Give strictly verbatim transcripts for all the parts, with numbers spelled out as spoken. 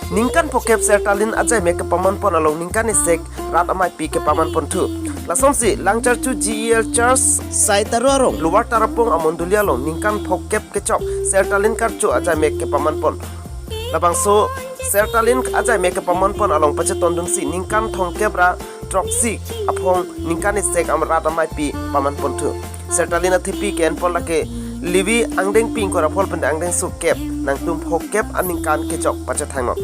Ningkan phokep Sertalin ajaimek kepamanpon along ningkan isek rat amaipi kepamanponthu. Lasonsi Langcharchu G E L Church, Sai Taro arong, Lower Tarapung amondoli along ningkan phokep kechok Sertalin karcho ajaimek kepamanpon. Labangso Sertalin ajaimek kepamanpon along pachetondunsi ningkan thomkep ra throksi aphong ningkan isek am rat amaipi pamanponthu. Sertalin athepi ke-enpon lake Levi angdengpi ingkoi ra pho lapen angdengso kep, nangtum phokep aningkan kechok pachethangnon.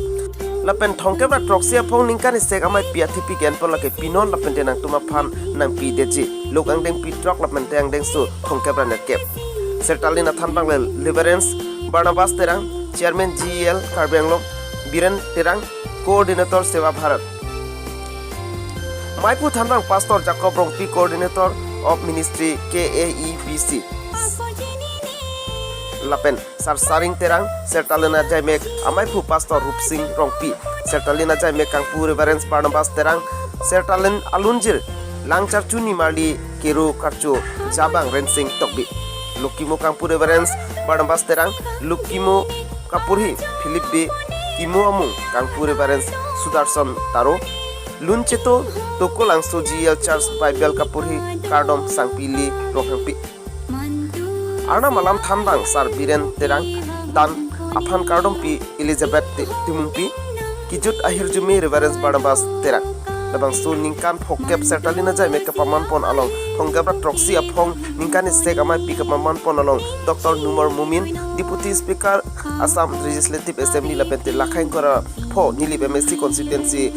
Lapen thomkep ra throksi aphong ningkan isek amaipi athepi ke-enpon lake pinon lapente nangtum aphan nangpidetji. Luk angdengpi throk lapente angdengso thomkep ra nerkep. Sertalin athanbang le Reverend Barnabas Terang, Chairman G E L Karbi Anglong, Biren Terang, Coordinator Seva Bharat. Maiphu thanbang Pastor Jacob Rongpi, Coordinator of Ministry K A E B C. Lapen Sarsaring Terang, Sertalin ajaimek amaiphu Pastor Rupsing Rongpi. Sertalin ajaimek kangpu Reverend Barnabas Terang, Sertalin alunjir Langcharchu Nimarli Kero karcho jabang Rensing Tokbi. Lukimo kangpu Reverend Barnabas Terang, lukimo kapurhi Philip Bey, kimo amung kangpu Reverend Sudarson Taro, luncheto Tokolangso G E L Church Bible kapurhi kardom Sangpili Ronghangpi. Arnam alam thanbang Sar Biren Terang, dan aphan kardompi Elizabeth Ti-, Timungpi, kijut ahirjume Reverend Barnabas Terang. Labangso ningkan phokep Sertalin ajaimek kepamanpon along thomkep ra throksi aphong ningkan isek amaipi kepamanpon along Doctor Numar Momin, Deputy Speaker Assam Legislative Assembly lapente Lakha ingkoi ra pho Nilip M A C constituency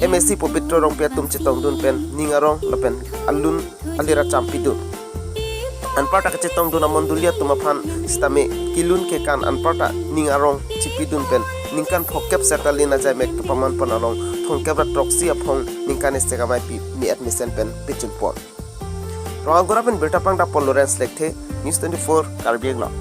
M A C Pobitro Rongpi atum chetongdun pen ning arong lapen alun alira champidun. Anparta kachetongdun amondoli atum aphan sitame kelun kekan anparta ning arong chipidun pen ningkan phokep Sertalin ajaimek kepamanpon along thomkep ra throksi aphong ningkan isek amaipi ni admission pen pijunpon. Rong Agora pen birta pangdapon Lawrence Lekthe, News twenty-four Karbi Anglong.